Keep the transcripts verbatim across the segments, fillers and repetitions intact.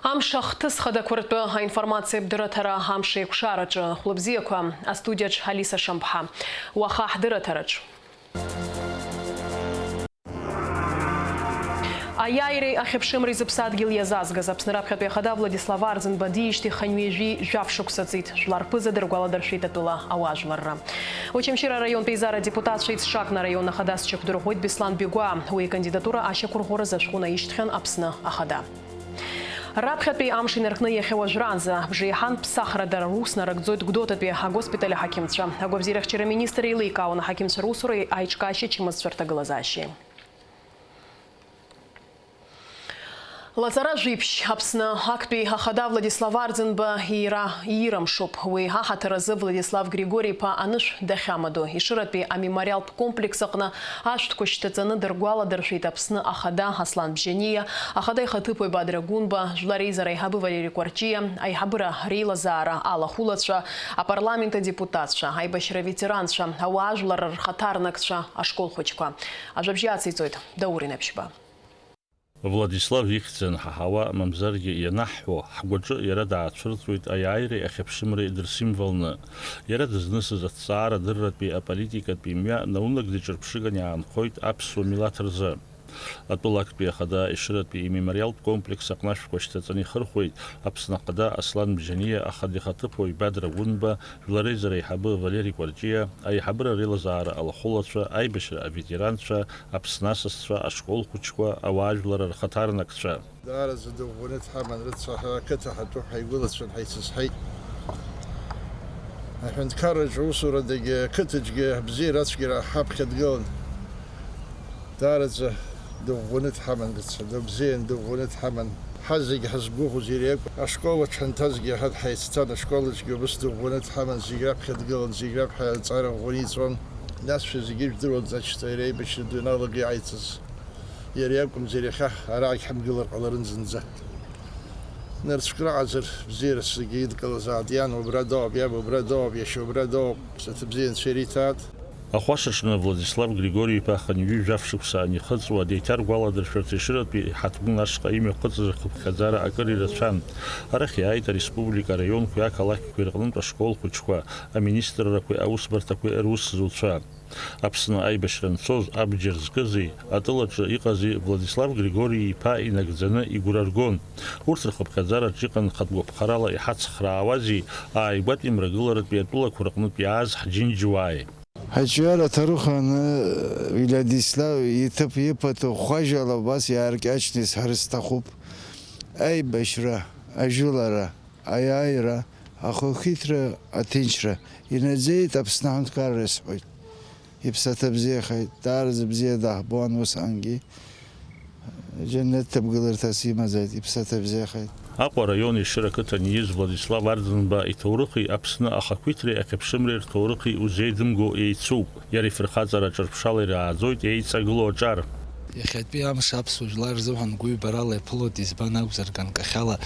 Амш ахҭыс хадақәа ртәы аинформациатә дырраҭара амш еиқәшараҿы. Хәлыбзиақәа, астудиаҿ Алиса Шамԥҳа. Уаха ҳдырраҭараҿ. Аиааиреи ахьыԥшымреи зыԥсадгьыл иазаазгаз Аԥсны раԥхьатәи ахада Владислав Арӡынба диижьҭеи хынҩажәи жәаф шықәса ҵит, жәлар рԥыза дыргәаладыршәеит атәыла ауаажәларра. Очамчыра араионтә еизара адепутатцәа еицҿакны араион ахадас дшьақәдырӷәӷәеит Беслан Бигәаа. Уи икандидатура ашьақәырӷәӷәаразы ашәҟәы наишьҭхьан Аԥсны ахада. Раԥхьатәи амш инаркны иахьа уажәраанӡа бжеиҳан ԥсахрада рус нарыгӡоит Гәдоуҭатәи агоспиталь аҳақьымцәа. Агәабзиарахьчара аминистр еиликаауан аҳақьымцәа русуреи аиҿкаашьа ачымазцәа рҭагылазаашьеи. Лаҵара жәиԥшь Аԥсны актәи ахада Владислав Арӡынба иира иирамшуп. Уи аҳаҭыр азы Владислав Григори-иԥа анышә дахьамадоу Ешыратәи амемориалтә комплекс аҟны ашәҭқәа шьҭаҵаны дыргәаладыршәеит Аԥсны ахада Аслан Бжьаниа, ахада ихаҭыԥуаҩ Бадра Гәынба, Жәлар Реизара аиҳабы Валери Кәарҷиа, аиҳабыра реилазаара алахәылацәа, апарламент адепутатцәа, аибашьра аветеранцәа, ауаажәлар рхаҭарнакцәа, ашкол хәыҷқәа. Ажәабжьы ациҵоит Даур Инаԥшьба. Владислав ихьӡ анҳаҳауа, мамзаргьы ианаҳҳәо, ҳгәаҿы иара даацәырҵуеит аиааиреи ахьыԥшымреи дырсимволны. Иара дызнысыз аҭҵаарадырратәи аполитикатәи мҩа наунагӡа иҿырԥшыганы иаанхоит аԥсуа милаҭ рзы. Атәыла актәи ахада Ешыратәи имемориалтә комплекс аҟны ашәқәа шьҭаҵаны ихырхәеит Аԥсны ахада Аслан Бжьаниа, ахада ихаҭыԥуаҩ Бадра Гәынба, Жәлар Реизара аиҳабы Валери Кәарҷиа, аиҳабыра реилазаара алахәылацәа, аибашьра аветеранцәа, Аԥсны асасцәа, ашкол хәыҷқәа, ауаажәлар рхаҭарнакцәа. Даараӡа дыӷәӷәаны дҳаман, рыцҳа, ҳәа ақыҭа ҳатәы ҳаигәылацәан, ҳаицызҳаит. Аҳәынҭқарраҿы аусурадагьы, ақыҭаҿгьы абзиара ацәгьара ҳаԥхьа дгылан. Даараӡа дыӷәӷәаны дҳаман, рыцҳа, дыбзиан, дыӷәӷәаны дҳаман. Ҳазегь ҳазгәыӷуаз иара иакәын. Ашкол аҿы ҳанҭазгьы ҳаицҭан, ашкол аҿгьы убыс дыӷәӷәаны дҳаман, зегь раԥхьа дгылан, зегь раԥхьа аҵара ӷәӷәаны иҵуан. Насшәа зегьы ижәдыруан, значит, иара аибашьра дыҩналага иааиҵаз. Иара иакәымзар иахьа араагь ҳамгылар ҟаларын зынӡа. Нырцәк раҟазар бзиарас зегьы идкылазаат, иан убра дауп, иаб убра дауп, иашьа убра дауп, ԥсаҭа бзиа анцәа ириҭааит. Ахәашаҽны Владислав Григори-иԥа хынҩажәи жәаф шықәса анихыҵуа, деиҭаргәаладыршәарц Ешыратәи ҳаҭгәын ашҟа имҩахыҵыз рхыԥхьаӡара акыр ирацәан. Арахь иааит ареспублика араионқәеи ақалақьқәеи рҟнытә ашкол хәыҷқәа, аминистррақәеи аусбарҭақәеи русзуҩцәа. Аԥсны аибашьра анцоз абџьар зкызи, атәылаҿы иҟази Владислав Григори-иԥа инагӡаны игәра ргон. Урҭ рхыԥхьаӡараҿ иҟан хатә гәаԥхарала иҳацхраауази, ааигәатәи мрагыларатәи атәылақәа рҟнытә иааз ҳџьынџьуааи. Аҿиара аҭоурых аҟны Владислав иҭыԥ иԥаҭоу хәажәала убас иааркьаҿны исҳәар сҭахуп. Аибашьра, ажәылара, аиааира, ахақәиҭра, аҭынчра инаӡеит Аԥсны аҳәынҭқарра, сҳәоит. Иԥсаҭа бзиахеит, даараӡа бзиа даҳбон усҟангьы. Џьаннет ҭабгаларҭас имазааит, иԥсаҭа бзиахеит. Аҟәа араион Ешыра ақыҭан ииз Владислав Арӡынба иҭоурыхи Аԥсны ахақәиҭреи ахьыԥшымреи рҭоурыхи узеидымго еицуп. Иара ифырхаҵара ҿырԥшала ирааӡоит еиҵагылоу аҿар. Иахьатәи амш аԥсуа жәлар рзыҳәан гәыҩбарала иаԥылоит, избан акәзар, ганкахьала,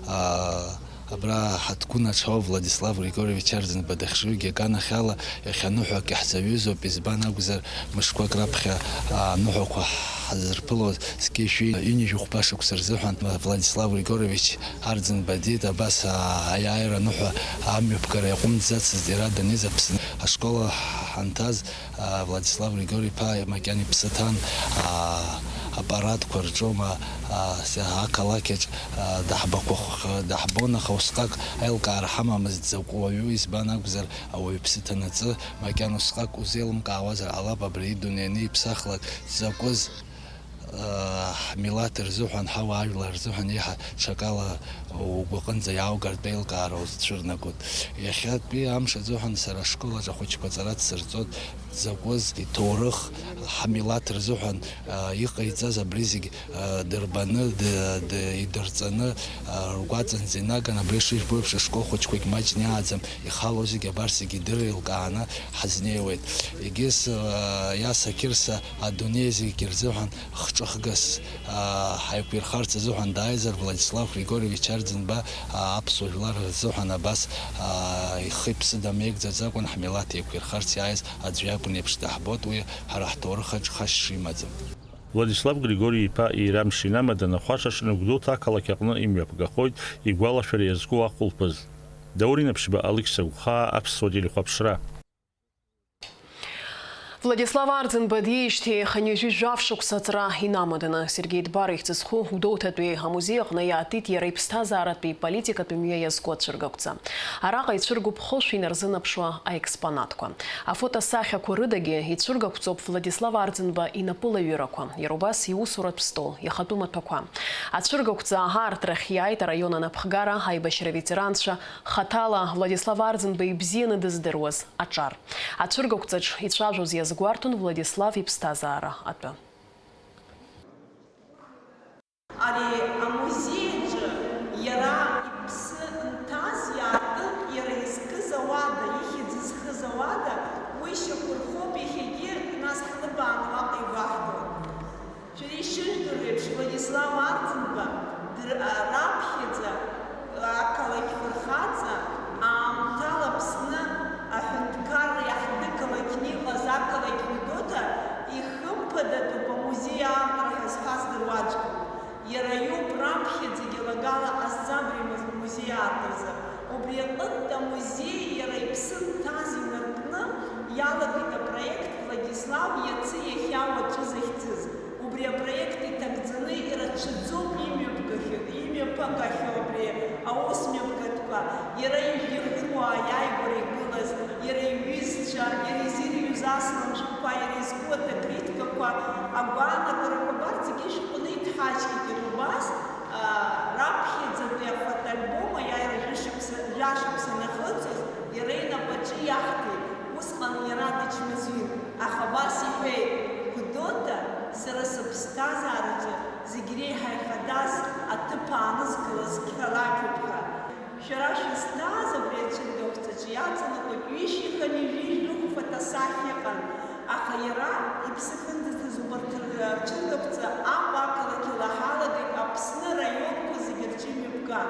аа, абра ҳаҭгәын аҽҳәа Владислав Григорьевич Арӡынба дахьжугьы аганахьала иахьа ныҳәак иаҳзаҩызоуп, избан акәзар, мышқәак раԥхьа, аа, аныҳәақәа ҳазырԥылоз зқьи жәшәи ҩынҩажәи хәба шықәса рзыҳәан Владислав Григорьевич Арӡынба диит, абас, аа, аиааира аныҳәа амҩаԥгара иаҟәымҵӡацызт, иара даниз Аԥсны ашкол ҳанҭаз, аа, Владислав Григори-иԥа макьана иԥсы ҭан, аа, апарадқәа рҿоума, аа, ақалақьаҿ, аа, даҳбақәах-, даҳбон, аха усҟак аилкаара ҳамамызт, закә уаҩу, избан акәзар, ауаҩ иԥсы ҭанаҵы, макьана усҟак узеилымкаауазар ҟалап, абри идунеины иԥсахлак закәыз. Ҳмилаҭ рзыҳәан, ҳауаажәлар рзыҳәан еиҳа ҽакала угәаҟынӡа иааугартә еилкаара узцәырнагоит. Иахьатәи амш азыҳәан сара ашкол аҿы ахәыҷқәа аҵара дсырҵоит, дзакәыз иҭоурых ҳмилаҭ рзыҳәан, а, иҟаиҵаз абри зегь, а, дырбаны, д-, д-, идырҵаны, а, ргәаҵанӡа инаган, абри шыжәбо еиԥш ашкол хәыҷқәагь маҷны иааӡам, ихало зегь абар зегь идырра еилкааны ҳазнеиуеит. Егьыс, а, Иаса Қьырса адунеи зегь рзыҳәан хҿыхгас, аа, ҳаиқәирхарц азыҳәан дааизар, Владислав Григорьевич Арӡынба, аа, аԥсуа жәлар рзыҳәан абас, аа, ихы-иԥсы дамеигӡаӡакәан ҳмилаҭ еиқәирхарц иааиз аӡә иакәын еиԥш даҳбоит, уи ҳара ҳҭоурых аҿы хашьа шимаӡам. Владислав Григори-иԥа иира амш инамаданы Хәашаҽны Гәдоуҭа ақалақь аҟны имҩаԥгахоит игәалашәара иазку ахәылԥаз. Даур Инаԥшьба, Алықьса Гәхаа, Аԥсуа телехәаԥшра. Владислав Арӡынба диижьҭеи хынҩажәи жәаф шықәса аҵра инамаданы, Сергеи Дбар ихьӡ зху Гәдоуҭатәи амузеи аҟны иаатит иара иԥсҭазааратәи политикатәи мҩа иазку ацәыргақәҵа. Араҟа ицәыргоуп хышә инарзынаԥшуа аекспонатқәа. Афотосахьақәа рыдагьы ицәыргақәҵоуп Владислав Арӡынба инапылаҩырақәа, иара убас иусуратә стол, ихатәы маҭәақәа. Ацәыргақәҵа ааҳартрахь иааит араион анапхгара, аибашьра аветеранцәа, хаҭала Владислав Арӡынба ибзианы дыздыруаз аҿар. Ацәыргақәҵаҿ ицәажәоз иазгәарҭон Владислав иԥсҭазаара атәы. Ари амузеи аҿы иара иԥсы нҭаз иаартын, иара изкыз ауада, ихьӡ зхыз ауада, уи шьақәырхоуп иахьагьы, нас ҳлыбааны уаҟа игәаҳҭон. Шәара ишыжәдыруа еиԥш, Владислав Арӡынба др-, а, раԥхьаӡа, а, ақалақь фырхаҵа, аамҭала Аԥсны аҳәынҭқарра иаҳдәықалақьны иҟаз ақалақь Гәдоуҭа ихымԥадатәуп амузеи аартра ҳәа зҳәаз дыруаӡәкуп. Иара иоуп раԥхьаӡагьы лагала ҟазҵабра имаз амузеи аартразы. Убри аҟынтә амузеи иара иԥсы нҭаз инаркны иалагеит апроект Владислав иацы иахьа уаҵәы захьӡыз. Убри апроект иҭагӡаны ирацәаӡоуп имҩаԥгахьоу, имҩаԥагахьоу абри аус мҩаԥгатәқәа, иара ижәҩахыр уаа иааигәара игылаз, иара иҩызцәа, иара изирҩыз асалам шәҟәқәа, иара изку аҭакритикақәа, агәаанагарақәа абарҭ зегьы шәҟәны иҭҳажьхьеит, иара убас, а, раԥхьаӡатәи афотоальбом аиааира жәашықәса, жәашықәса анахыҵуаз иара инапаҿы иаҳҭеит, усҟан иара дычмазаҩын, аха абас иҳәеит, Гәдоуҭа, сара сыԥсҭазаараҿы зегь реиҳа ихадаз аҭыԥ аанызкылаз қалақьуп ҳәа. Шәара шәызҭааз абри ацәыргақәҵаҿы иаҵанакуеит ҩышьеи хынҩажәи жәохә фотосахьа ыҟан, аха иара иԥсы ахьынӡаҭаз убарҭ рцәыргақәҵа Аҟәа ақалақь илаҳалагеит Аԥсны араионқәа зегьы рҿы имҩаԥган.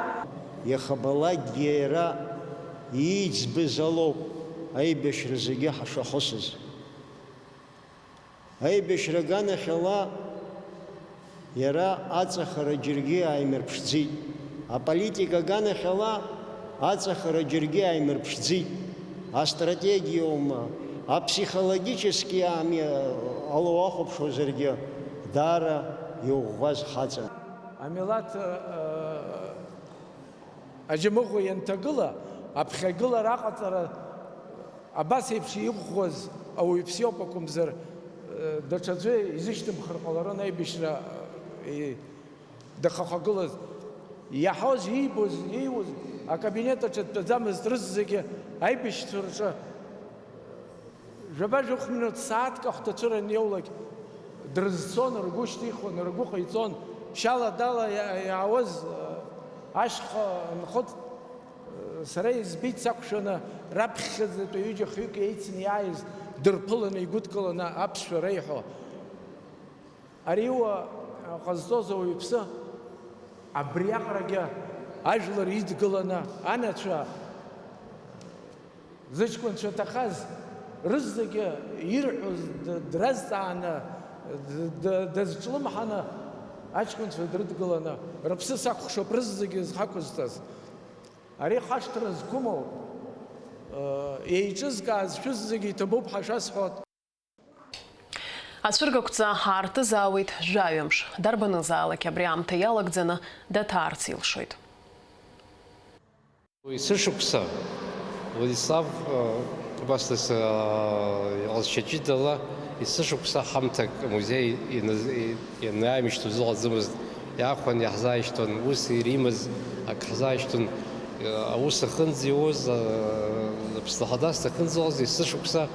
Иахьабалакгьы иара ииӡбаз алоуп аибашьра зегьы ҳашахысыз. Аибашьра аганахьала иара аҵахара џьаргьы ааимырԥшӡеит. Аполитика аганахьала аҵахара џьаргьы ааимырԥшӡеит. Астратегиоума, аԥсихологически ами ала уахәаԥшуазаргьы, даара иӷәӷәаз хаҵан. Амилаҭ, э, Аџьамыӷәа ианҭагыла, аԥхьагылара аҟаҵара абас еиԥш иӷәӷәаз ауаҩԥсы иоуп акәымзар, даҽаӡәы изышьҭымхыр ҟаларын аибашьра, и-, дахьахагылаз. Иаҳауаз, иибоз, ииуз, акабинет аҿы дтәаӡамызт, рызегьы аибашьцәа рҿы Жәаба-жәохә минуҭ, сааҭк ахәҭацәыра аниоулак, дрызцон, ргәы шьҭихуан, ргәы ҟаиҵон, шьала-дала иа-, иаауаз, э, ашьха нхыҵ, э, сара избеит сақәшәаны, раԥхьаӡатәи ҩыџьа-хҩык еицны иааиз, дырԥыланы, игәыдкыланы аԥсшәа реиҳәо. Ари уа ҟазҵоз ауаҩԥсы абриаҟарагьы ажәлар идгыланы, анацәа, зыҷкәынцәа ҭахаз рызегьы ирҳәоз д-, дразҵааны, д-, д-, дазҿлымҳаны, аҷкәынцәа дрыдгыланы, рыԥсы сакәхшоуп рызегьы зхақәызҵаз. Ари хашҭра зқәымоу, еиҿызкааз шәызегьы иҭабуп ҳәа шәасҳәоит. Ацәыргақәҵа аартызаауеит жәаҩамш, дарбанызаалак абри аамҭа иалагӡаны даҭаарц илшоит. Есышықәса Владислав, э, убас нас, э, иҟазшьа ҷыдала есышықәса ҳамҭак амузеи ианыз-, и-, ианаимышьҭуа зыҟаӡамызт. Иаахәан иаҳзааишьҭуан, ус иримаз ак ҳзааишьҭуан, аус ахьынӡа иуаз, Аԥсны Ахада ахьынӡа иҟаз, есышықәса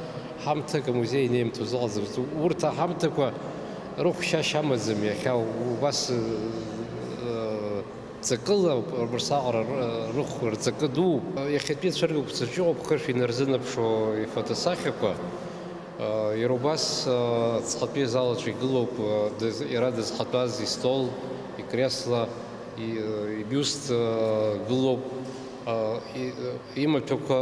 ҳамҭак амузеи инеимҭоз ыҟаӡамызт. Урҭ аҳамҭақәа рыхәшьашьа амаӡам иахьа, убас, ҵакыла ауп рсаҟара рыхә, рҵакы дууп. Иахьатәи ацәыргақәҵаҿ иҟоуп хышә инарзынаԥшуа ифотосахьақәа. Иара убас, ацхатәи азал аҿы игылоуп, дыз-, иара дызхатәаз истол, икресло, и-, ибиуст, гылоуп, и-, имаҭәақәа,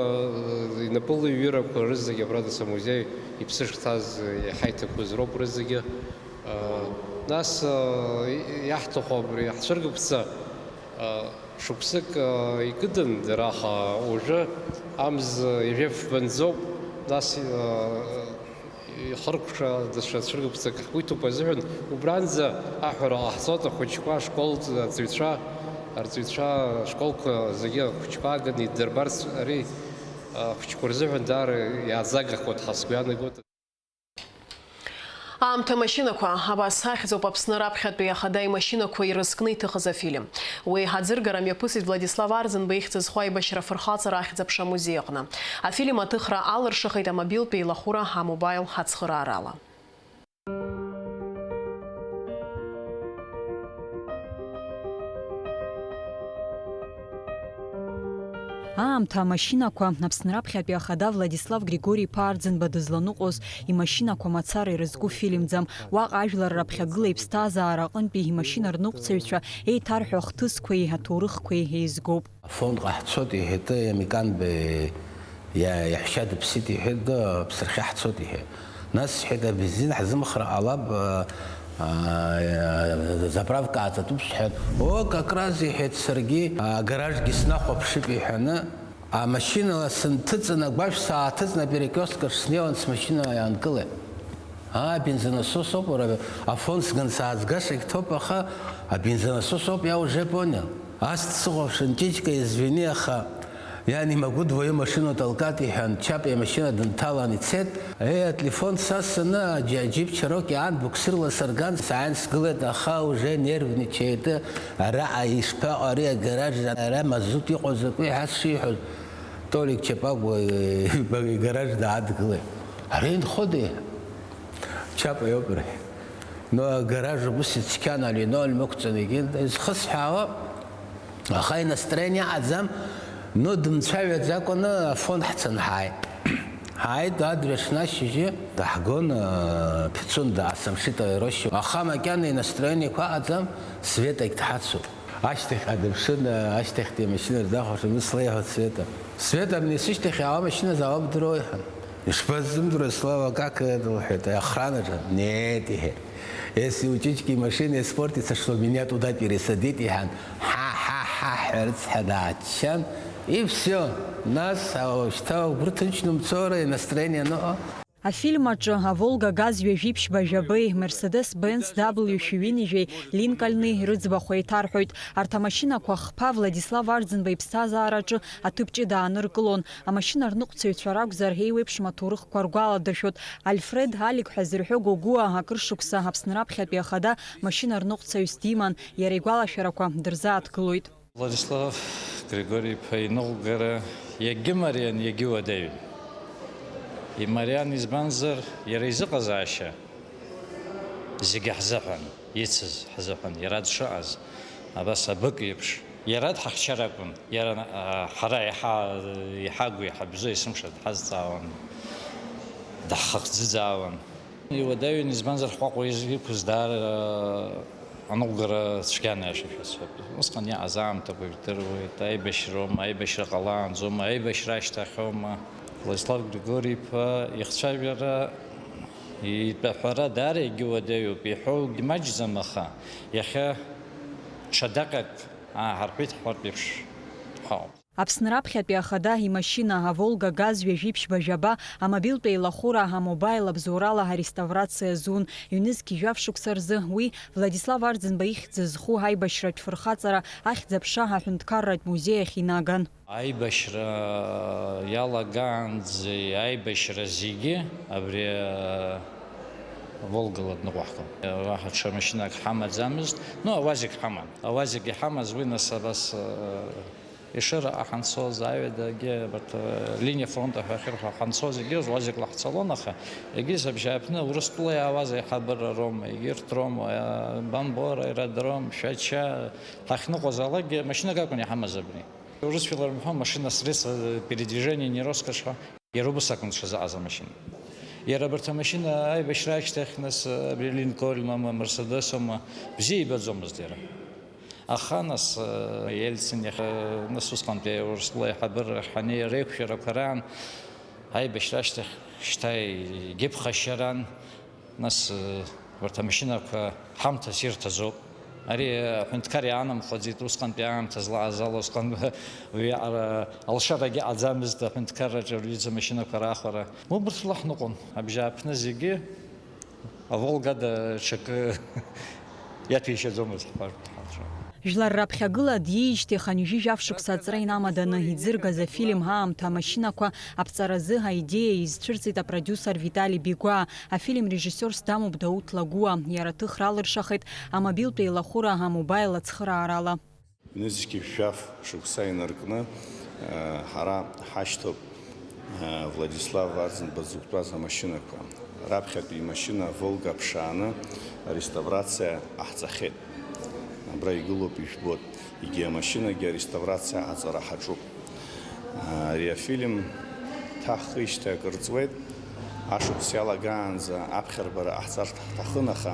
инапылаҩырақәа рызегьы абра дас амузеи иԥсы шҭаз, иаҳа иҭақәыз роуп рызегьы. Нас, э, иаҳҭаху абри ҳцәыргақәҵа, э, шықәсык, э, икыдын дара, аха уажәы амз ҩажәа фбанӡоуп, нас, э, ихыркәшаз даҽа цәыргақәҵак ҳгәы иҭоуп азыҳәан, убранӡа аҳәара ҟаҳҵоит ахәыҷқәа ашкол арҵаҩцәа, арҵаҩцәа ашколқәа зегьы ахәыҷқәа ааганы иддырбарц ари, э, ахәыҷқәа рзыҳәан даара иааӡагахоит ҳәа сгәы иаанагоит. Аамҭа машьынақәа, абас ахьӡуп Аԥсны раԥхьатәи ахада имашьынақәа ирызкны иҭыхыз афильм. Уи аӡыргара мҩаԥысит Владислав Арӡынба ихьӡ зху аибашьра афырхаҵара ахьӡ-аԥша амузеи аҟны. Афильм аҭыхра алыршахеит амобилтә еилахәыра А-Мобаил ацхыраарала. Аамҭа амашьынақәа, Аԥсны раԥхьатәи ахада Владислав Григори-иԥа Арӡынба дызланыҟәоз имашьынақәа мацара ирызку фильмӡам. Уаҟа ажәлар раԥхьагыла иԥсҭазаара аҟынтәи имашьына рныҟәцаҩцәа еиҭарҳәо ахҭысқәеи аҭоурыхқәеи еизгоуп. Афон ҟаҳцоит, иҳәеит, Иамиканбе иа-, иаҳәшьа дыԥсит, иҳәеит, аԥсырхьы ҳцоит, иҳәеит. Нас, сҳәеит, абензин ҳзымхра ҟалап, а, а, заправка ааҵатәуп, сҳәан. О, как раз, иҳәеит, саргьы, а, гаражгьы снахәаԥшып, иҳәаны, амашьынала сынҭыҵын, агәашә сааҭыҵны, аперекрестк аҿы снеиуан, смашьына иаанкылеит. А, бензонасос ауп, уара, Афон сган сааӡгашагь ҭоуп, аха абензонасос ауп, я уже понял. Ас дсыхәаԥшын, Ҷыҷка, извини, аха я не могу твою машину толкать, иҳәан, Чапа имашьына дынҭалан ицеит. Еи, ателефон сасаны, аџь-, аџьип Чароки аан буксирла сырган, сааин сгылеит, аха уже нервничает, араҟа ишԥаҟари агаражра, ара мазут иҟоу закәи ҳәа сшиҳәоз, Толик Чапагәа, э, игараж даадгылеит. Ара инхода? Чапа иоуп, рҳәеит. Но агараж убыс ицқьан, алинолеум ықәҵаны егьи изхысҳәаауа, аха инастроение аӡам, но дымцәажәаӡакәаны Афон ҳцан ҳааит. Ҳааит, адырҩаҽны ашьыжьы даҳгон, э, Пицунда, асамшит аироща. Аха макьана инастроениеқәа аҟаӡам, Светагь дҳацуп. Ашьҭахьҟа дыԥшын, ашьҭахьтәи амашьына рзахәаԥшуан, ус леиҳәеит Света. Света, абни сышьҭахь иаауа амашьына заауа бдыруеи ҳәа. Ишԥазымдыруеи, Слава, как это, лҳәеит, охранаҿы. Нет, иҳәеит. Если у Чички машина испортится, что меня туда пересадить, иҳәан. Ҳа, ҳа, ҳа, ҳәа рыцҳа дааччан. И всё. Нас, а, шьҭа угәы рҭынчны умцои, настроение аныҟоу? Афильм аҿы Аволга газ ҩажәи ԥшьба жәабеи, Мерседес Бенц дабл-ю шәи ҩынҩажәеи Линкольни рыӡбахә еиҭарҳәоит. Арҭ амашьынақәа хԥа Владислав Арӡынба иԥсҭазаараҿы аҭыԥ ҷыда ааныркылон. Амашьына рныҟәцаҩцәа ракәзар, еиуеиԥшым аҭоурыхқәа ргәаладыршәоит. Альфред Алик ҳәа зырҳәо Гогәуа акыр шықәса Аԥсны раԥхьатәи ахада машьына рныҟәцаҩыс диман, иара игәалашәарақәа дырзааҭгылоит. Владислав Григори-иԥа иныҟәгара иагьымариан, иагьыуадаҩын. Имариан, избанзар, иара изыҟазаашьа зегьы ҳзыҳәан, ицыз ҳзыҳәан, иара дшыҟаз, абас абык еиԥш. Иара дҳахьчар акәын, иара, а, ҳара иҳа-, иҳагу, иҳабзоу есымша дҳазҵаауан, дҳахӡыӡаауан. Иуадаҩын, избанзар, ҳҟәаҟәа из-, иқәыз даара аныҟәгара цәгьан, аиаша шәасҳәап. Усҟан иааз аамҭақәа жәдыруеит, аибашьроума, аибашьра ҟалаанӡоума, аибашьра ашьҭахьоума. Владислав Григори-иԥа ихцәажәара, итәаҳәара даара егьыуадаҩуп, иҳәоугьы маҷӡам, аха иахьа ҽадаҟьак ааҳарҳәеит ҳҳәартә еиԥш ҳауп. Аԥсны раԥхьатәи ахада имашьына, Аволга газ ҩажәи ԥшьба жәаба, амобилтә еилахәыра, А-Мобаил абзоурала ареставрациа зун, ҩнызқь жәаф шықәса рзы уи Владислав Арӡынба ихьӡ зху аибашьратә фырхаҵара ахьӡ-аԥша аҳәынҭқарратә музеи ахь инаган. Аибашьра иалагаанӡа аибашьра зегьы абри, а, Волгала дныҟәаҳгон. Уаҳа ҽа машьынак ҳамаӡамызт, ну, ауазик ҳаман. Ауазик иҳамаз уи нас абас, а, Ешыраҟа ҳанцоз, аҩадагьы, абарҭ, э, линиа фронта ҳәа ахьырҳәо ҳанцоз, егьи уазик лаҳцалон, аха егьи абжьааԥны Урыстәыла иаауаз аиҳабыра роума, егьырҭ роума, э, Бамбор аеродром, Шәача, ҳахьныҟәозаалакгьы машьынак акәын иҳамаз абни. Урысшәала рымҳәо, машина, средство передвижения не роскошь ҳәа. Иара убас акәын дшазыҟаз амашьына. Иара абарҭ амашьына аибашьра ашьҭахь, нас, абри Линкольноума, Мерседесоума, бзиа ибаӡомызт иара. Аха, нас, Елцин иахь, нас, усҟантәи Урыстәыла аиҳабыра ахь ҳанеи, реиқәшәарақәа раан, аибашьра ашьҭахь шьҭа егьыԥхашьаран, нас, Урҭ амашьынақәа ҳамҭас ирҭазоуп. Ари аҳәынҭқар иаанамхаӡеит, усҟантәи аамҭа злааз ала усҟан уи аҟара алшарагьы ҟаӡамызт, аҳәынҭқарраҿы рҩыза машьынақәа раахәара. Убырҭ лаҳныҟәон, абжьааԥны зегьы, аволга ада ҽакы иаҭәеишьаӡомызт ҳҳәар. Жәлар раԥхьагыла диижьҭеи хынҩажәи жәаф шықәса аҵра инамаданы иӡыргаз афильм аамҭа амашьынақәа аԥҵаразы аидеиа изцәырҵит апродиусер Витали Бигәаа, афильм режиссиорс дамоуп Дауҭ Лагәуа, иара аҭыхра алыршахеит амобилтә еилахәыра амобаил ацхыраарала. Ҩнызқьи жәаф шықәса инаркны, э, ҳара ҳашьҭоуп, э, Владислав Арӡынба дзықәтәаз амашьынақәа. Раԥхьатәи имашьына Волга ԥшааны ареставрациа ҟаҳҵахьеит. Абра игылоуп, ижәбоит. Егьи амашьынагьы ареставрациа аҟаҵара ҳаҿуп. Ари афильм ҭаҳхижьҭеи акыр ҵуеит. Ашықәс иалагаанӡа аԥхьарбара ҟаҳҵарц ҳҭахын, аха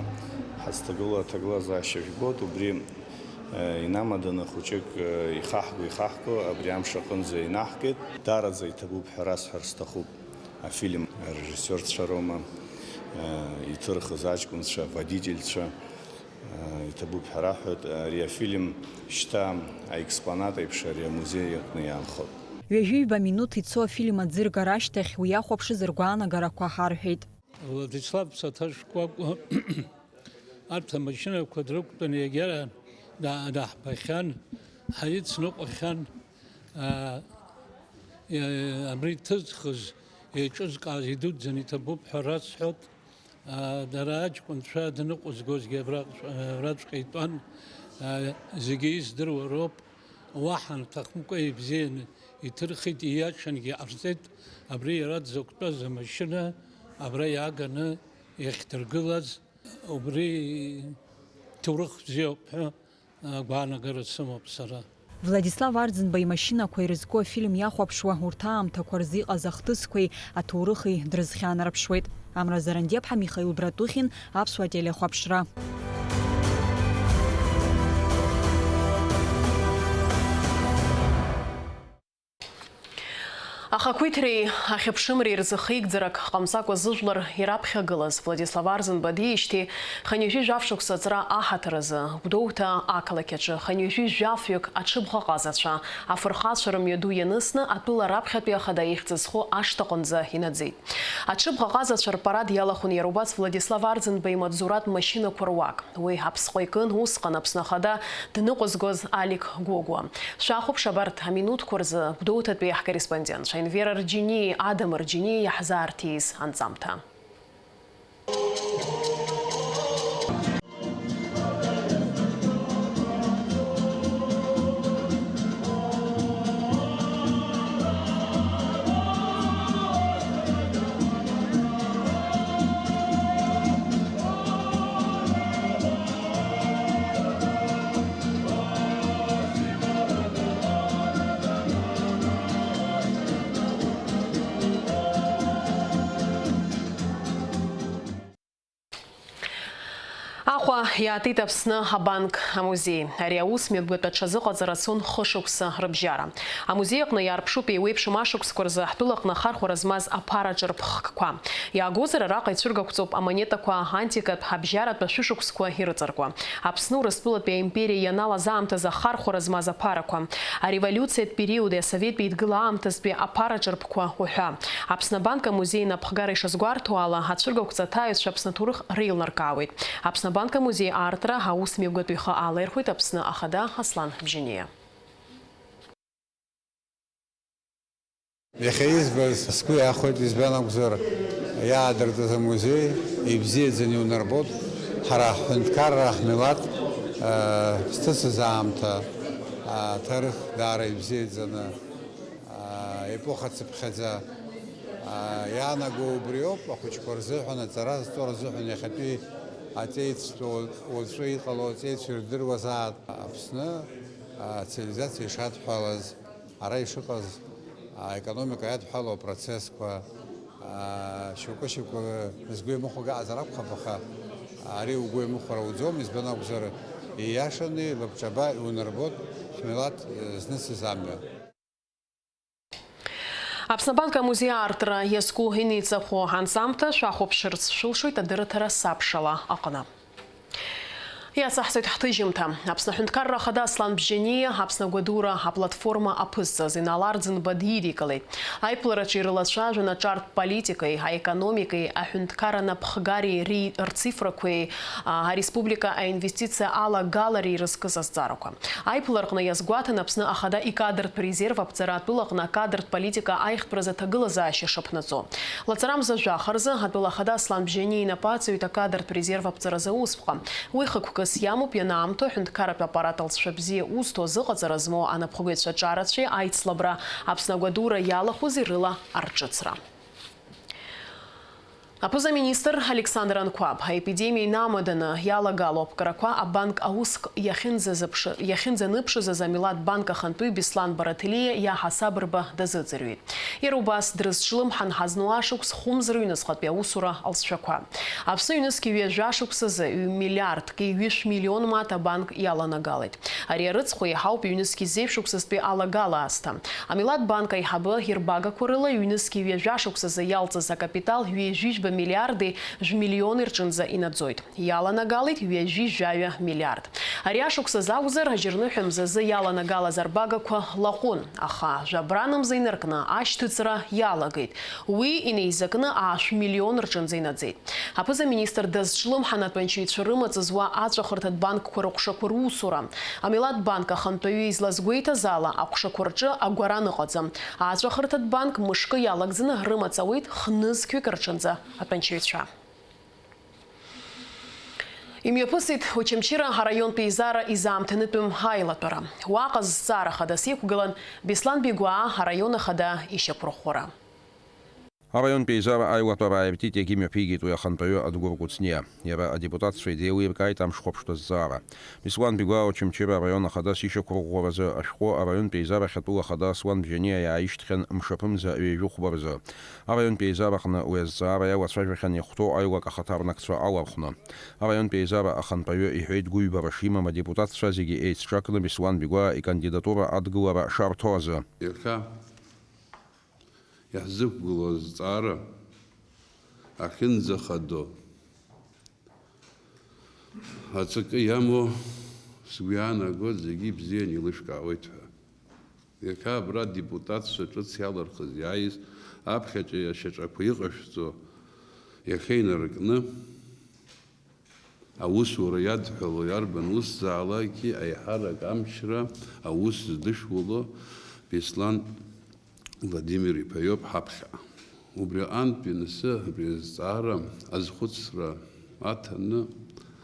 ҳазҭагылоу аҭагылазаашьа жәбоит, убри, э, инамаданы хәыҷык, э, ихаҳго, ихаҳго абри амш аҟынӡа инаҳгеит. Даараӡа иҭабуп ҳәа расҳәар сҭахуп. Афильм арежиссиорцәа роума, э, иҭырхыз аҷкәынцәа, аводительцәа, Иҭабуп ҳәа раҳҳәоит, ари афильм шьҭа аекспонат еиԥш ари амузеи аҟны иаанхоит. Ҩажәи ҩба минуҭ ицо афильм аӡыргара ашьҭахь уи иахәаԥшыз ргәаанагарақәа ҳарҳәеит. Владислав Саҭашкәакәа арҭ амашьынақәа дрықәтәаны иагьара да-, даҳбахьан, ҳаицныҟәахьан. Аа, иа-, абри иҭызхыз, еиҿызкааз идуӡӡаны иҭабуп ҳәа расҳәоит. Дара аҷкәынцәа дныҟәызгозгьы абраҟ-, абраҵәҟьа итәан, зегьы издыруа роуп, уаҳа нҭахымкәа ибзианы иҭырхит, ииашангьы ҟарҵеит, абри иара дзықәтәаз амашьына абра иааганы иахьдыргылаз, убри ҭоурых бзиоуп ҳәа агәаанагара сымоуп сара. Владислав Арӡынба имашьынақәа ирызку афильм иахәаԥшуа, урҭ аамҭақәа рзы иҟаз ахҭысқәеи аҭоурыхи дрызхьаанарԥшуеит. Амра Зарандиаԥҳа, Михаил Братухин, Аԥсуа телехәаԥшра. Ахақәиҭреи ахьыԥшымреи рзы хеигӡарак ҟамҵакәа зыжәлар ираԥхьагылаз Владислав Арӡынба диижьҭеи хынҩажәи жәаф шықәса аҵра аҳаҭыр азы, Гәдоуҭа ақалақь аҿы хынҩажәи жәафҩык аҽыбӷаҟазацәа, афырхацәа рымҩаду ианысны, атәыла раԥхьатәи ахада ихьӡ зху ашҭаҟынӡа инаӡеит. Аҽыбӷаҟазацәа рпарад иалахәын иара убас Владислав Арӡынба имаҵзуратә машьынақәа руак. Уи аԥсҟы икын усҟан Аԥсны Ахада дныҟәызгоз Алик Гәыгәуа. Шәахәаԥш абарҭ аминуҭқәа рзы Гәдоуҭатәи ҳкорреспондентцәа Енвер Арџьаниеи Адам Арџьаниеи иаҳзаарҭиз анҵамҭа. Аҟәа иаатит Аԥсны абанк амузеи. Ари аус мҩаԥгатәы аҽазыҟаҵара цон хышықәса рыбжьара. Амузеи аҟны иаарԥшуп еиуеиԥшым ашықәсқәа рзы ҳтәылаҟны ахархәара змаз аԥара ҿырԥхкқәа. Иаагозар, араҟа ицәыргақәҵоуп амонетақәа, антикатә, абжьаратә ашәышықәсқәа ирыҵаркуа. Аԥсны Урыстәылатәи аимпериа ианалаз аамҭазы ахархәара змаз аԥарақәа. Ареволиуциатә периоди асоветтәи еидгыла аамҭазтәи аԥара ҿырԥқәа уҳәа. Аԥсны Абанк амузеи инапхгара ишазгәарҭо ала, ацәыргақәҵа аҭааҩцәа Аԥсны аҭоурых реилнаркаауеит. Аԥсны Абанк амузеи аартра аус мҩаԥгатәы ихы алаирхәеит Аԥсны Ахада Аслан Бжьаниа. Иахьа избаз сгәы иахәеит, избан акәзар, иаадыртыз амузеи ибзиаӡаны иунарбоит. Ҳара ҳҳәынҭқарра, ҳмилаҭ, э, зҭыҵыз аамҭа, э, аҭарых даара ибзиаӡаны, э, епоха цыԥхьаӡа, э, иаанаго убриоуп, ахәыҷқәа рзыҳәан, аҵара зҵо рзыҳәан иахьатәи аҵеицәа, уаҵәы иҟало аҵеицәа ирдыруазаап. Аԥсны, э, ацивилизациа ишадҳәалаз, ара ишыҟаз, аекономика иадҳәалоу апроцессқәа, аа, шьоукы-шьоукы згәы иамыхәага аҟазар акәхап, аха ари угәы иамыхәар ауӡом, избан акәзар, ииашаны, лабҿаба иунарбоит ҳмилаҭ, э, знысыз амҩа. Аԥсны Абанк амузеи аартра иазку инеиҵыху анҵамҭа шәахәаԥшырц шәылшоит адырраҭара Сабшала аҟны. Иацаҳҵоит ҳҭыжьымҭа. Аԥсны Аҳәынҭқарра Ахада Аслан Бжьаниа Аԥсны Агәадура аплатформа аԥызҵаз Инал Арӡынба дидикылеит. Аиԥылараҿы ирылацәажәон аҿартә политикеи, аекономикеи, аҳәынҭқарра напхгареи ри-, рцифрақәеи, а, ареспублика аинвестициа алагалареи ирызкыз азҵаарақәа. Аиԥылараҟны иазгәаҭан Аԥсны Ахада икадртә резерв аԥҵара, атәылаҟны акадртә политика аиӷьтәразы аҭагылазаашьа шаԥнаҵо. Лаҵарамза жәаха рзы атәыла ахада Аслан Бжьаниа инапы аҵаҩит акадртә резерв аԥҵаразы аусԥҟа. Уи хықәкыс иамоуп, ианаамҭоу аҳәынҭқарратә аппарат алҵшәа бзиа узҭо, азыҟаҵара змоу анапхгаҩцәа аҿарацәеи аицлабра, Аԥсны Агәадура иалахәузеи рыла арҿыцра. Аԥыза-министр Александр Анқәаб аепидемиа инамаданы иалагало аԥҟарақәа абанк ауск иахьынӡазыԥш-, иахьынӡаныԥшыз азы Амилаҭ банк ахантәаҩы Беслан Бараҭелиа иаҳасаб рба дазыӡырҩит. Иара убас дрызҿлымҳан ҳазну ашықәс хәымз рыҩнуҵҟатәи аусура алҵшәақәа. Аԥсны ҩнызқьи ҩажәа шықәсазы ҩ-, миллиардки ҩышә миллион маҭ абанк иаланагалеит. Ари арыцхә еиҳауп ҩнызқьи зеижә шықәсазтәи алагала аасҭа. Амилаҭ банк аиҳабы ирбагақәа рыла ҩнызқьи ҩажәа шықәсазы иалҵыз акапитал ҩажәи жәба миллиарди жәа миллиони рҿынӡа инаӡоит. Иаланагалеит ҩажәи жәаҩа миллиард. Ари ашықәсазы акәзар, аџьарныҳәа мзазы иаланагалаз арбагақәа лаҟәын, аха жәабранмза инаркны ашьҭыҵра иалагеит. Уи инеизакны аашә миллион рҿынӡа инаӡеит. Аԥыза-министр дазҿлымҳан атәанчаҩцәа рымаҵ зуа аҵәахырҭатә банкқәа рыҟәшақәа русура. Амилаҭ банк ахантәаҩы излазгәеиҭаз ала, аҟәшақәа рҿы агәаран ыҟаӡам. Аҵәахырҭатә банк мышкы иалагӡаны рымаҵ ауеит хнызқьҩык рҿынӡа атәанчаҩцәа. Имҩаԥысит Очамчыра араионтә еизара изаамҭанытәым аилатәара. Уаҟа зҵаара хадас иқәгылан Беслан Бигәаа араион ахада ишьақәырӷәӷәара. Араионтә еизара аилатәара ааиртит, иагьымҩаԥигеит уи ахантәаҩы Адгәыр Кәыҵниа. Иара адепутатцәа идеилиркааит амшхәаԥштә азҵаара. Беслан Бигәаа Очамчыра араион ахадас ишьақәырӷәӷәаразы ашәҟәы араионтә еизарахь атәыла ахада Аслан Бжьаниа иааишьҭхьан мшаԥымза ҩажәи хәба рзы. Араионтә еизараҟны уи азҵаара иалацәажәахьан иахәҭоу аилак ахаҭарнакцәа алархәны. Араионтә еизара ахантәаҩы иҳәеит гәыҩбара шимам адепутатцәа зегьы еицҿакны Беслан Бигәаа икандидатура адгылара шарҭо азы. Иахьа иаҳзықәгылоу азҵаара ахьынӡахадоу аҵакы иамоу сгәы иаанагоит, зегьы ибзианы еилышәкаауеит ҳәа. Иахьа абра адепутатцәа ҿыц иалырхыз иааиз аԥхьаҵәҟьа ашьаҿақәа иҟашәҵо иахьа инаркны, аусура иадҳәало иарбан усзаалакгьы аиҳарак амчра аус здышәыло Беслан Владимир-иԥа иоуп ҳаԥхьа. Убри аҟынтә иансы абри азҵаара азхәыцра аҭаны,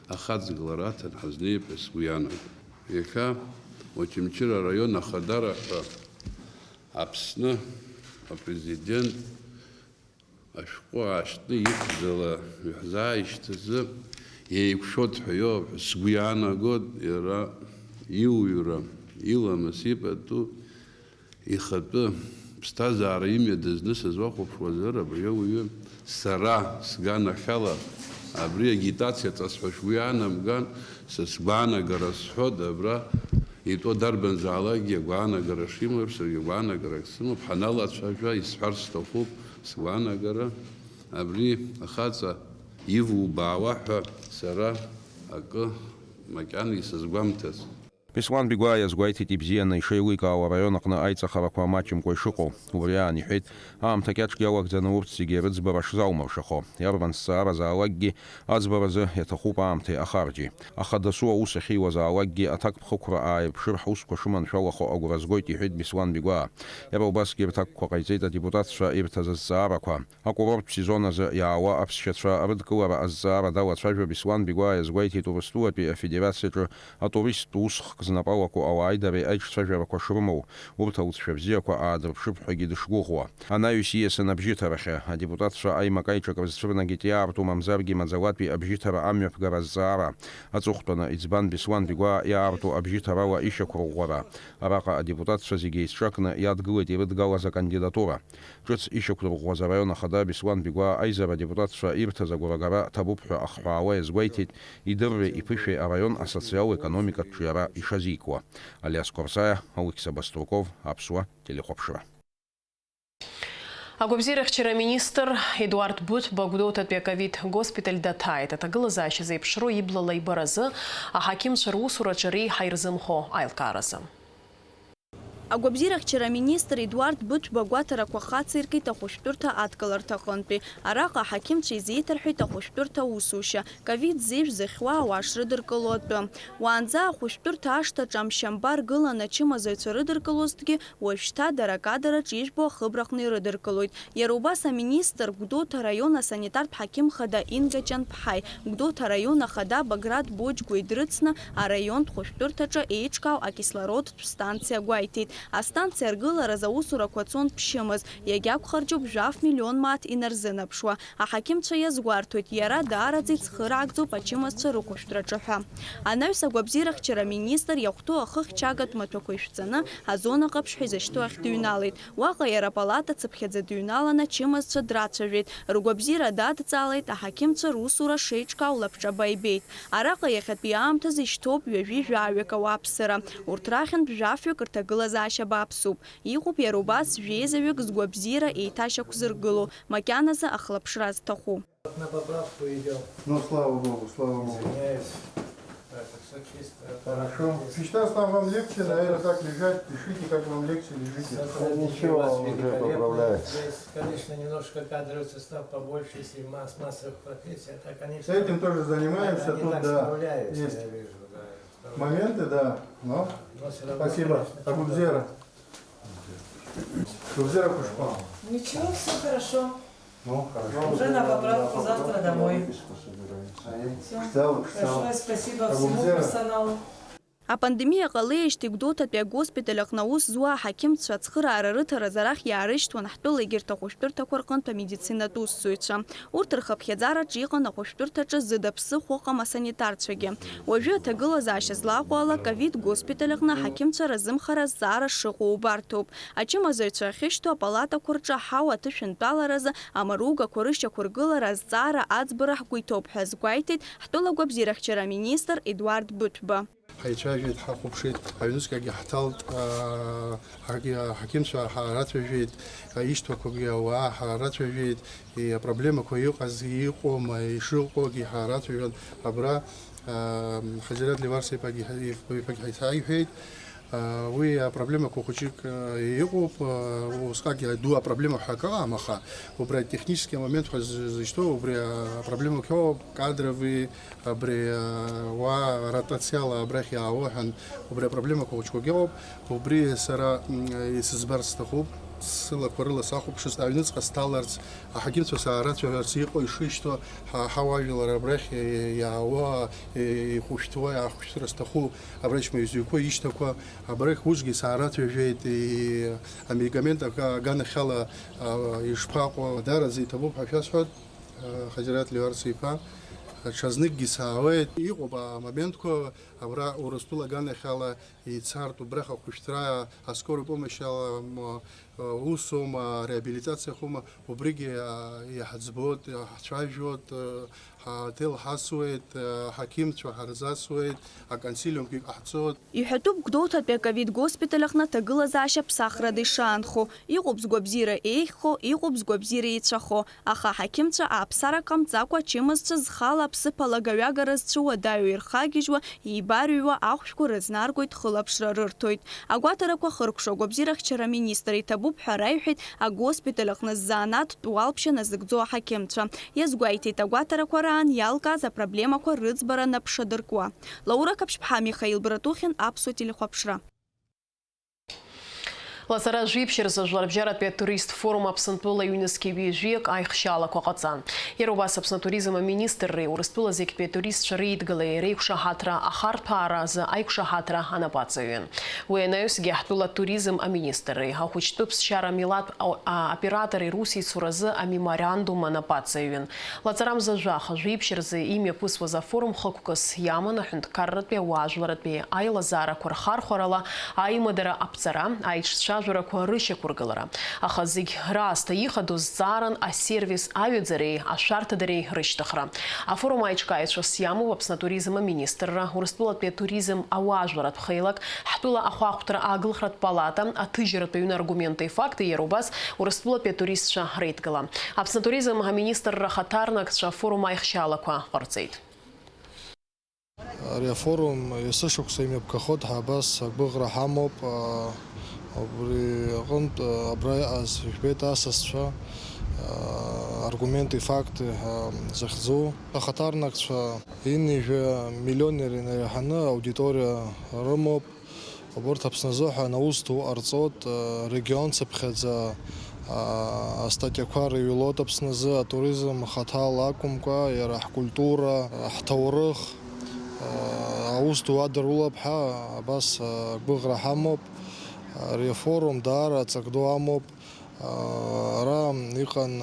ахаҵгылара аҭан ҳазнеип ҳәа сгәы иаанагоит. Иахьа Очамчыра араион ахадара ҳәа Аԥсны апрезидент ашәҟәы аашьҭны ихьӡала иаҳзааишьҭызы еиқәшәоит ҳәа иоуп ҳәа сгәы иаанагоит, иара иуаҩра, иламыс, ипату, ихатәы ԥсҭазаара имҩа дызнысыз уахәаԥшуазар, абри ауаҩы сара сганахьала абри агитациа ҵас ҳәа шәгәы иаанамган, са сгәаанагара сҳәоит, абра итәоу дарбанзаалакгьы агәаанагара шимоу, саргьы агәаанагарак сымоуп, ҳаналацәажәа исҳәар сҭахуп сгәаанагара, абри ахаҵа ивубаауа ҳәа сара акы макьана исызгәамҭац. Беслан Бигәаа иазгәеиҭеит ибзианы ишеиликаауа араион аҟны аиҵахарақәа маҷымкәа ишыҟоу. Убри аан иҳәеит, аамҭа кьаҿк иалагӡаны урҭ зегьы рыӡбара шзалмыршахо. Иарбан зҵааразаалакгьы аӡбаразы иаҭахуп аамҭеи ахарџьи. Аха дасу аус ахьиуазаалакгьы аҭакԥхықәра ааирԥшыр ҳусқәа шыманшәалахо агәра згоит, иҳәеит Беслан Бигәаа. Иара убасгьы рҭакқәа ҟаиҵеит адепутатцәа ирҭаз азҵаарақәа. Акурорттә сезон азы иаауа аԥсшьацәа рыдкылара азҵаара далацәажәо Беслан Бигәаа иазгәеиҭеит Урыстәылатәи Афедерациаҿы атуристтә усхк знапы алаку ауааидареи аиҿцәажәарақәа шрымоу, урҭ алҵшәа бзиақәа аадырԥшып ҳәагьы дышгәыӷуа. Анаҩс ииасын абжьыҭарахьы. Адепутатцәа аимак-аиҿак рызцәырнагеит иаарту мамзаргьы маӡалатәи абжьыҭара амҩаԥгара азҵаара. Аҵыхәтәаны иӡбан Беслан Бигәаа иаарту абжьыҭарала ишьақәырӷәӷәара. Араҟа адепутатцәа зегьы еицҿакны иадгылеит ирыдгалаз акандидатура. Ҿыц ишьақәдырӷәӷәаз араион ахада Беслан Бигәаа аизара адепутатцәа ирҭаз агәрагара ҭабуп ҳәа ахҳәаауа иазгәеиҭеит, идырреи иԥышәеи араион асоциал-економикатә ҿиара ишазикуа. Алиас Қәарсаиа, Алықьса Баструков, Аԥсуа телехәаԥшра. Агәабзиарахьчара аминистр Едуард Быҭәба Гәдоуҭатәи аковид госпиталь даҭааит, аҭагылазаашьа зеиԥшроу иблала ибаразы, аҳақьымцәа русураҿы реиҳа ирзымхо аилкааразы. Агәабзиарахьчара аминистр Едуард Быҭәба агәаҭарақәа хациркит ахәышәтәырҭа адкыларҭа аҟынтәи. Араҟа аҳақьымцәа изеиҭарҳәеит ахәышәтәырҭа аусушьа, ковид зежә зыхьуа ауаа шрыдыркыло атәы. Уаанӡа ахәышәтәырҭа ашҭаҿы амшьамба ргыланы ачымазаҩцәа рыдыркылозҭгьы, уажәшьҭа дара акадраҿ ижәбо ахыбраҟны ирыдыркылоит. Иара убас аминистр Гәдоуҭа араион асанитартә ҳақьым хада Инга Ҷанԥҳаи, Гәдоуҭа араион ахада Баграт Боџьгәеи дрыцны араионтә хәышәтәырҭаҿы еиҿкаау акислородтә станциа гәеиҭеит. Астанциа аргылараз аусурақәа цон ԥшьымз, иагьақәхарџьуп жәаф миллион мааҭ инарзынаԥшуа. Аҳақьымцәа иазгәарҭоит, иара даараӡа ицхыраагӡоуп ачымазцәа рыхәышәтәраҿы ҳәа. Анаҩс агәабзиарахьчара аминистр иахәҭоу ахыхьчагатә маҭәақәа ишәҵаны, азона ҟаԥшь ҳәа изышьҭоу ахь дыҩналеит. Уаҟа иара апалата цыԥхьаӡа дыҩналаны ачымазцәа драцәажәеит, ргәабзиара дадҵаалеит, аҳақьымцәа русура шеиҿкаау лабҿаба ибеит. Араҟа иахьатәи аамҭазы ишьҭоуп ҩажәи жәаҩык ауааԥсыра. Урҭ рахьынтә жәафҩык рҭагылазаашьа бааԥсуп. Иҟоуп иара убас жәеизаҩык згәабзиара еиҭашьақәзыргыло, макьаназы ахылаԥшра зҭаху. На поправку идём. Ну, слава Богу, слава Богу. Извиняюсь. Так, всё чисто. Хорошо. Сейчас там вам легче, наверное, так лежать. Пишите, как вам легче, лежите. Сотрудники у вас великолепные. Да ничего, он уже поправляет. Здесь, конечно, немножко кадровый состав побольше, если масс-, массовых профессий, а так они... С этим тоже занимаемся, они тут, да, справляются, есть моменты, да, но всё равно, спасибо. Конечно, Агубзера. Агубзера Кушпан. Ничего, всё хорошо. Ну, хорошо. Уже на поправку, завтра домой. Всё. Большое спасибо всему персоналу. Апандемиа ҟалеижьҭеи Гәдоуҭатәи агоспиталь аҟны аус зуа аҳақьымцәа ацхыраара рыҭаразы арахь иаарышьҭуан ҳтәыла егьырҭ ахәышәтәырҭақәа рҟынтә амедицинатә усзуҩцәа. Урҭ рхыԥхьаӡараҿы иҟан ахәышәтәырҭаҿы зыда ԥсыхәа ыҟам асанитарцәагьы. Уажәы аҭагылазаашьа злаҟоу ала, ковид госпиталь аҟны аҳақьымцәа разымхара азҵаара шыҟоу убарҭоуп. Ачымазаҩцәа ахьышьҭоу апалатақәа рҿы аҳауа аҭышәынтәаларазы амаругақәа рышьақәыргылара азҵаара аӡбара ҳгәы иҭоуп ҳәа азгәеиҭеит ҳтәыла гәабзиарахьчара аминистр Едуард Быҭәба. Ҳаицәажәеит, ҳахәаԥшит, аҩнуҵҟагьы ҳҭалт, аа, ҳаргьы аҳақьымцәа ҳарацәажәеит, ишьҭақәагьы ауаа ҳарацәажәеит, и-, апроблемақәа иҟаз, иҟоума, ишыҟоугьы ҳарацәажәон. Абра, аа, Ҳазираҭ Леварса иԥагьы ҳа-, иԥагьы ҳаицааиҳәеит. Уи апроблемақәа хәыҷык иҟоуп, усҟакгьы аду апроблема ҳәа акы ыҟам, аха убри атехнический момент ҳәа зышьҭоу, убри апроблемақәа иоуп, кадровый, абри уа ротациала абрахь иаауа ҳәан, убри апроблемақәа хәыҷқәак иҟоуп, убри сара исызбарц сҭахуп, сылақәа рыла сахәаԥшыз, аҩныҵҟа сҭаларц, аҳақьымцәа саарацәажәарц, иҟоу ишышьҭоу, ҳа-, ҳауаажәлар абрахь иаауа, ихәышәтәуа, иаахәышәтәра зҭаху, абра ишьмаҩзҩқәа ишьҭақәа, абрахь усгьы саарацәажәеит, и-, амедикамент ага-, аганахьала, а, ишԥаҟоу, даараӡа иҭабуп ҳәа шәасҳәоит, а, Ҳазираҭ Леуарса-иԥа, ҽазныкгьы саауеит. Иҟоуп амоментқәа, абра Урыстәыла аганахьала ицартә убрахь ахәышәтәра, аскорый помощь ала, м, усума, реабилитациахума, убригьы, а, иҳаӡбоит, ҳцәажәоит, а, ҳаҭел ҳасуеит, а, ҳақьымцәа ҳарзасуеит, аконсилиумгьы ҟаҳҵоит. Иҳәатәуп Гәдоуҭатәи аковид госпиталь аҟны аҭагылазаашьа ԥсахрада ишаанхо, иҟоуп згәабзиара еиӷьхо, иҟоуп згәабзиара еицәахо, аха аҳақьымцәа ааԥсарак ҟамҵакәа ачымазцәа зхала аԥсыԥ алагаҩагара зцәыуадаҩу ирхагьежьуа, еибарыҩуа ахәшәқәа рызнаргоит, хылаԥшра рырҭоит. Агәаҭарақәа хыркәшо агәабзиарахьчара аминистр иҭабуп ҳәа раиҳәеит агоспиталь аҟны ззанааҭтә уалԥшьа назыгӡо аҳақьымцәа. Иазгәеиҭеит агәаҭарақәа раан иалкааз апроблемақәа рыӡбара наԥшадыркуа. Лаура Қаԥшьԥҳа, Михаил Братухин, Аԥсуа телехәаԥшра. Лаҵара жәиԥшь рзы Жәларбжьаратәи атурист форум Аԥсынтәыла ҩнызқьи ҩажәиак аихшьаалақәа ҟаҵан. Иара убас Аԥсны атуризм аминистрреи Урыстәыла зегьтәи атуристцәа реидгылеи реиқәшаҳаҭра ахарҭәаара азы аиқәшаҳаҭра анапаҵаҩын. Уи анаҩсгьы ҳтәыла атуризм аминистрреи ахәыҷтәы ԥсшьара милаҭ а-, а-, оператори русеицуразы амеморандум анапаҵаҩын. Лаҵарамза жәаха жәиԥшь рзы имҩаԥысуаз афорум хықәкыс иаман аҳәынҭқарратәи ауаажәларратәи аилазаарақәа рхархәарала аимадара аԥҵара, аиҿцәа ажәарақәа рышьақәыргылара. Аха зегь раасҭа ихадоу зҵааран асервис аҩаӡареи ашәарҭадареи рышьҭыхра. Афорум аиҿкааҩцәас иамоуп Аԥсны атуризм аминистрра, Урыстәылатәи атуризм ауаажәларратә хеилак, ҳтәыла ахәаахәҭра ааглыхратә палата, аҭыжьратә ҩны Аргументы и факты, иара убас Урыстәылатәи атуристцәа реидгыла. Аԥсны атуризм аминистрра ахаҭарнакцәа афорум аихшьаалақәа ҟарҵеит. Ари афорум есышықәса имҩаԥгахоит ҳәа абас агәыӷра ҳамоуп. Убри аҟынтә абра иҟаз жәбеит асасцәа, Аргументы и факты ҳәа захьӡу. Ахаҭарнакцәа ҩынҩажәа миллионер инареиҳаны аудиториа рымоуп. Убырҭ Аԥсны азыҳәан аус ду ҟарҵоит, регион цыԥхьаӡа, астатиақәа рыҩлоит Аԥсны азы, атуризм хаҭала акәымкәа, иара ҳкультура, ҳҭоурых, аус ду адырулап ҳәа абас агәыӷра ҳамоуп. Ари афорум даара аҵак ду амоуп. Ара иҟан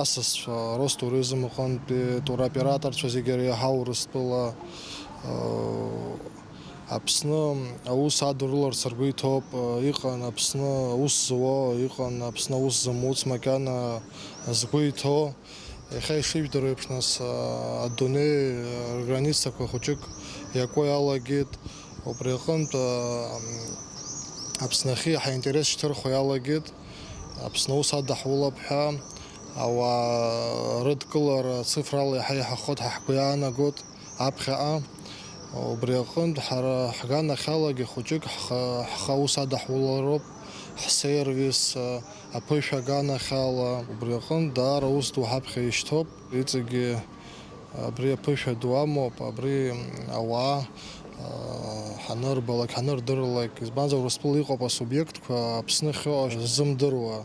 асасцәа, Ростуризм аҟынтәи туроператорцәа зегьы реиҳау Урыстәыла. Аԥсны аус адыруларц ргәы иҭоуп, иҟан Аԥсны аус зуа, иҟан Аԥсны аус зымуц макьана згәы иҭоу. Иахьа ишыжәдыруа еиԥш, нас, адунеи рграницақәа хәыҷык иакуа иалагеит. Убри аҟынтә, Аԥсны ахьы иаҳа интерес шьҭырхуа иалагеит. Аԥсны аус адаҳулап ҳәа ауаа рыдкылара цифрала иаҳа иаҳахоит ҳәа ҳгәы иаанагоит. Аԥхьаҟа. Убри аҟынтә ҳара ҳганахьалагьы хәыҷык ҳхы, ҳхы аус адаҳулароуп, ҳсервис, аԥышәа аганахьала. Убри аҟынтә даара ус ду ҳаԥхьа ишьҭоуп. Иҵегьы абри аԥышәа ду амоуп, абри ауаа ҳанырбалак, ҳанырдырлак. Избанзар, Урыстәыла иҟоуп асубиектқәа Аԥсны ахьыҟоу ззымдыруа.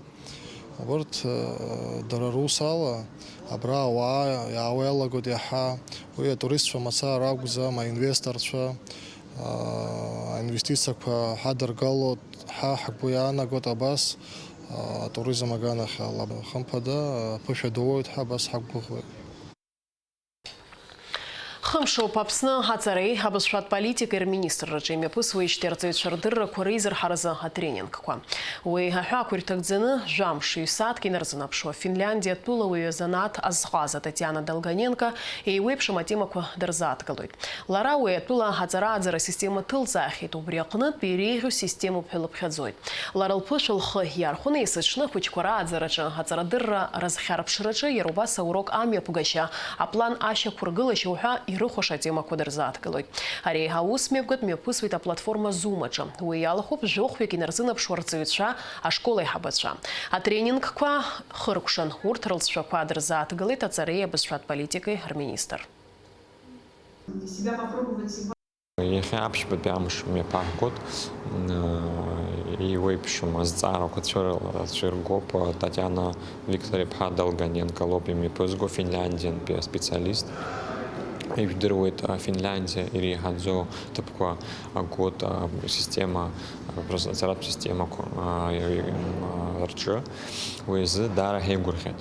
Убырҭ, э, дара рус ала, абра ауаа иаауа иалагоит иаҳа. Уи атуристцәа мацара ракәӡам, аинвесторцәа, э, аинвестициақәа ҳадыргалоит ҳәа ҳгәы иаанагоит абас, э, атуризм аганахьала. Хымԥада, аԥышәа дууеит ҳәа абас ҳақәгәыӷуеит. Хымшоуп Аԥсны аҵареи абызшәатә политикеи рминистрраҿы имҩаԥысуеижьҭеи арҵаҩцәа рдыррақәа реизырҳаразы атренингқәа. Уи аҳәаақәа ирҭагӡаны, жәамш, ҩ-сааҭк инарзынаԥшуа, Финляндиа атәылауаҩы азанааҭ азҟаза Татиана Долгоненко еиуеиԥшым атемақәа дырзааҭгылоит. Лара уи атәыла аҵара-ааӡара система ҭылҵаахьеит, убри аҟнытә иреиӷьу системоуп ҳәа лыԥхьаӡоит. Лара лԥышәа лхы иархәаны, есыҽны ахәыҷқәа рааӡараҿы, аҵарадырра разхьарԥшраҿы, иара убас аурок амҩаԥгашьа, аплан ашьақәыргылашьа уҳәа ирыхәаша атемақәа дырзааҭгылоит. Ари аус мҩаԥгатә мҩаԥысуеит аплатформа Zoom аҿы. Уи иалахәуп жәохәҩык инарзынаԥшуа арҵаҩцәа, ашкол аиҳабацәа. Атренингқәа хыркәшан, урҭ рылҵшәақәа дырзааҭгылеит аҵареи абызшәатә политикеи рминистр. Иахьа аԥшьбатәи амш мҩаԥаҳгоит. Еиуеиԥшым азҵаарақәа цәырла-, цәыргоуп. Татиана Виктор-иԥҳа Долгоненко лоуп имҩаԥызго, финляндиантәи аспециалист. Ижәдыруеит, Финляндиа иреиҳаӡоу ҭыԥқәа агоит, асистема, апроц-, аҵаратә системақәа рҿы. Уи азы даара ҳаигәырӷьеит.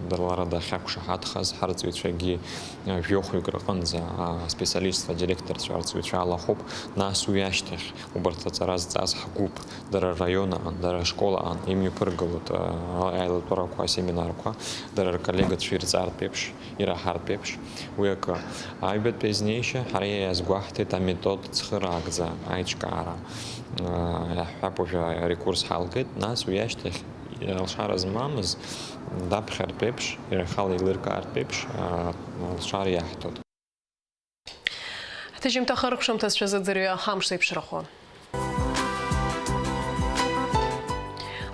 Лара дахьақәшаҳаҭхаз, ҳарҵаҩцәагьы, жәохәҩык рҟынӡа, аспециалистцәа, адиректорцәа, арҵаҩцәа алахәуп. Нас уи ашьҭахь убарҭ аҵара зҵаз ҳгәыԥ, дара раион аҟан, дара ашкол аҟан имҩаԥыргалоит, аилатәарақәа, асеминарқәа, дара рколлегацәа ирҵартә еиԥш, ираҳартә еиԥш. Уи акы. Аҩбатәи азнеишьа ҳара иазгәаҳҭеит аметод цхыраагӡа аиҿкаара. Иаҳҳәап, уажәы арекурс ҳалгеит, нас уи ашьҭахь алшара змамыз даԥхьартә еиԥш, иара ихала еилыркаартә еиԥш, а, алшара иаҳҭоит. Ҳҭыжьымҭа хыркәшамҭазшәа зыӡырҩы амш зеиԥшрахо.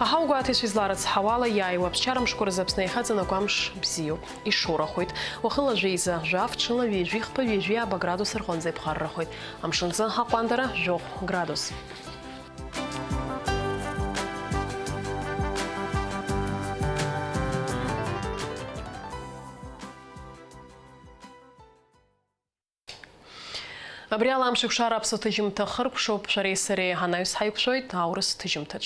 Аҳаугәаҭаҩцәа изларыцҳауала, иааиуа аԥсшьарамшқәа рзы Аԥсны иахьаҵанакуа амш бзиоуп, ишоурахоит. Уахыла жәеиза, жәаф, ҽыла ҩажәихԥа, ҩажәи ааба градус рҟынӡа иԥхаррахоит. Амшынҵы аҟәандара жәохә градус. Абри ала амш еиқәшара аԥсуа ҭыжьымҭа хыркәшоуп, шәареи сареи анаҩс ҳаиқәшәоит аурыс ҭыжьымҭаҿ.